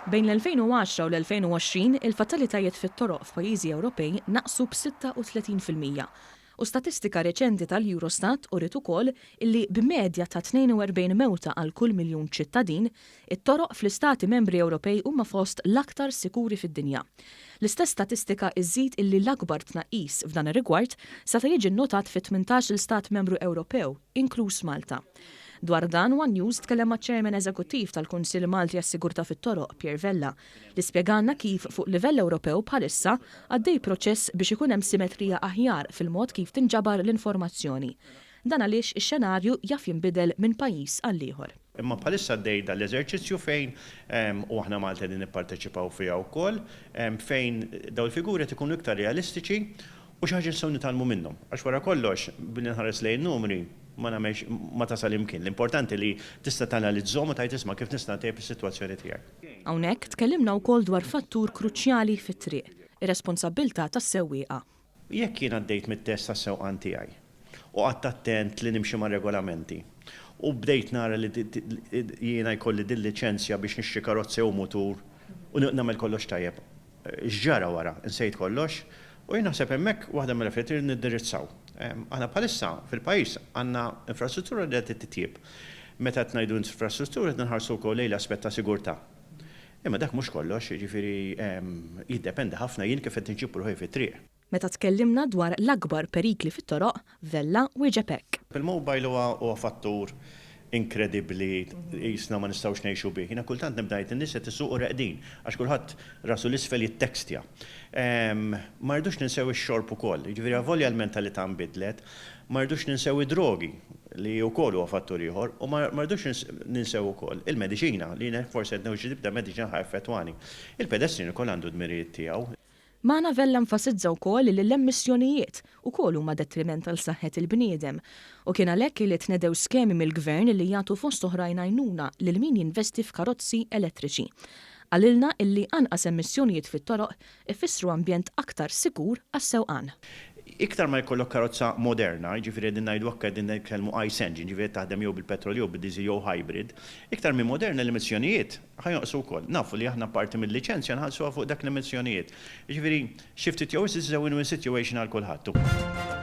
Bejn l-2010 u l-2020, il-fatalitajiet fit-toroq f'pajjiżi Ewropej naqsu b'36%. U statistika reċenti tal-Eurostat uriet ukoll illi b'medja ta' 42 mewta għal kull miljun ċittadin, it-toroq fl-istati membri Ewropej huma fost l-aktar sikuri fid-dinja. L-istess statistika iżżid illi l-akbar tnaqqis f'dan ir-rigward seta' jiġi nnotat fi 18-il stat membru Ewropew, inkluż Malta. Dwar dan, one News tkellem maċ-Chairman Eżekuttiv tal-Kunsill Malti għas-Sigurtà fit-Toroq, Pierre Vella, li spjegalna kif fuq livell Ewropew bħalissa għaddej proċess biex ikun hemm simetrija aħjar fil-mod kif tinġabar l-informazzjoni. Dan għaliex ix-xenarju jaf jinbidel minn pajjiż għall-ieħor. Imma bħalissa għaddej dan l-eżerċizzju fejn, u aħna Malta qegħdin nipparteċipaw fiha wkoll, fejn dawn il-figuri qed ikunu iktar realistiċi u xi ħaġa nistgħu nitgħallmu minnhom. Għax wara kollox, billi nħares lejn in-numri, ma nagħmelx, ma tasal imkien. L-importanti li tista' tanalizzhom u tgħid isma' kif nista' ntejjeb is-sitwazzjoni tiegħi. Hawnhekk tkellimna wkoll dwar fattur kruċjali fit-triq, ir-responsabbiltà tas-sewwieqa. Jekk jien għaddejt mit-test tas-sewqan tiegħi u qgħadt attent li nimxi mar-regolamenti u bdejt nara li jiena jkolli dil-liċenzja biex nixtri karozza jew mutur u nagħmel kollox tajjeb, x'ġara wara? Insejt kollox? U jien naħseb hemmhekk waħda mill-affarijiet li rridu nindirizzaw. Aħna bħalissa fil-pajjiż għandna infrastruttura li qed titjieb. Meta qed ngħidu infrastruttura qed inħarsu wkoll lejn l-aspett ta' sigurtà. Imma dak mhux kollox, jiġifieri jiddependi ħafna jien kif qed inġib ruħi fit-triq. Meta tkellimna dwar l-akbar perikli fit-toroq, Vella wieġeb hekk. Il-mobile huwa fattur inkredibbli qisna ma nistgħux ngħixu bih. Jiena kultant nibda ngħid in-nies qed isuqu reqdin għax kulħadd rasu 'l isfel jittekstja. Ma rridux ninsew ix-xorb ukoll, jiġifieri avolja l-mentalità nbidlet, ma rridux ninsew id-drogi li wkoll huwa fattur ieħor u ma rridux ninsew ukoll il-mediċina li jiena forsi qed nieħu xi tip ta' mediċina ħa effettwani. Il-pedestrian ukoll għandu d-dmirijiet tiegħu. Magħna Vella enfasizza wkoll li l-emissjonijiet ukoll huma detriment għal saħħet il-bniedem u kien għalhekk li tnedew skemi mill-Gvern li jagħtu fost oħrajn għajnuna lil min jinvesti f'karozzi elettriċi. Qalilna illi anqas emissjonijiet fit-toroq ifissru ambjent aktar sikur għas-sewqan. Iktar ma jkollok karozza moderna, jiġifieri qegħdin ngħidu anke qegħdin nitkellmu ICE engine, jiġifieri qed taħdem jew bil-petrol jew bid-diesel jew hybrid, iktar mhi moderna l-emissjonijiet ħa jonqsu wkoll. Nafu li aħna parti mil-liċenzja nħallsuha fuq dak l-emissjonijiet. Jiġifieri xi ftit jew wisq this is a win-win situation għal kulħadd.